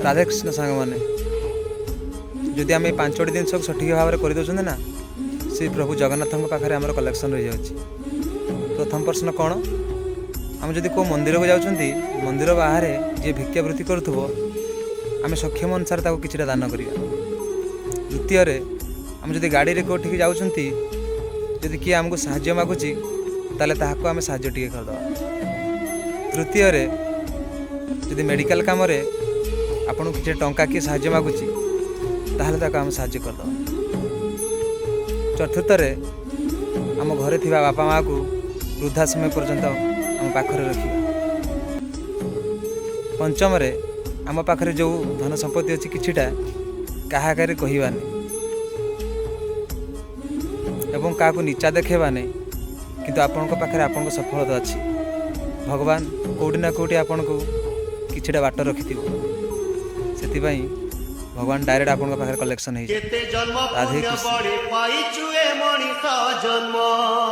ରାଧାକୃଷ୍ଣ ସାଙ୍ଗମାନେ। ଯଦି ଆମେ ଏଇ ପାଞ୍ଚଟି ଜିନିଷକୁ ସଠିକ୍ ଭାବରେ କରିଦେଉଛନ୍ତି ନା, ସେ ପ୍ରଭୁ ଜଗନ୍ନାଥଙ୍କ ପାଖରେ ଆମର କଲେକ୍ସନ୍ ରହିଯାଉଛି। ପ୍ରଥମ ପ୍ରଶ୍ନ କ'ଣ? ଆମେ ଯଦି କେଉଁ ମନ୍ଦିରକୁ ଯାଉଛନ୍ତି, ମନ୍ଦିର ବାହାରେ ଯିଏ ଭିକ୍ଷାବୃତ୍ତି କରୁଥିବ, ଆମେ ସକ୍ଷମ ଅନୁସାରେ ତାକୁ କିଛିଟା ଦାନ କରିବା। ଦ୍ୱିତୀୟରେ, ଆମେ ଯଦି ଗାଡ଼ିରେ କେଉଁଠିକି ଯାଉଛନ୍ତି, ଯଦି କିଏ ଆମକୁ ସାହାଯ୍ୟ ମାଗୁଛି, ତାହେଲେ ତାହାକୁ ଆମେ ସାହାଯ୍ୟ ଟିକେ କରିଦେବା। ତୃତୀୟରେ, ଯଦି ମେଡ଼ିକାଲ କାମରେ ଆପଣଙ୍କୁ କିଛି ଟଙ୍କା କିଏ ସାହାଯ୍ୟ ମାଗୁଛି, ତାହେଲେ ତାକୁ ଆମେ ସାହାଯ୍ୟ କରିଦେବା। ଚତୁର୍ଥରେ, ଆମ ଘରେ ଥିବା ବାପା ମାଆକୁ ବୃଦ୍ଧା ସମୟ ପର୍ଯ୍ୟନ୍ତ ଆମ ପାଖରେ ରଖିବା। ପଞ୍ଚମରେ, ଆମ ପାଖରେ ଯେଉଁ ଧନ ସମ୍ପତ୍ତି ଅଛି କିଛିଟା, କାହା ଆଗରେ କହିବାନି ଏବଂ କାହାକୁ ନିଚା ଦେଖେଇବାନି। କିନ୍ତୁ ଆପଣଙ୍କ ପାଖରେ ଆପଣଙ୍କ ସଫଳତା ଅଛି, ଭଗବାନ କେଉଁଠି ନା କେଉଁଠି ଆପଣଙ୍କୁ କିଛିଟା ବାଟ ରଖିଥିବ। ସେଥିପାଇଁ ଭଗବାନ ଡାଇରେକ୍ଟ ଆପଣଙ୍କ ପାଖରେ କଲେକ୍ସନ୍ ହେଇଯିବ। କେତେ ଜନ୍ମ ରାଧେ ପୁଣ୍ୟ କୃଷ୍ଣ। ବଳେ ପାଇଛୁ ଏ ମଣିଷ ଜନ୍ମ।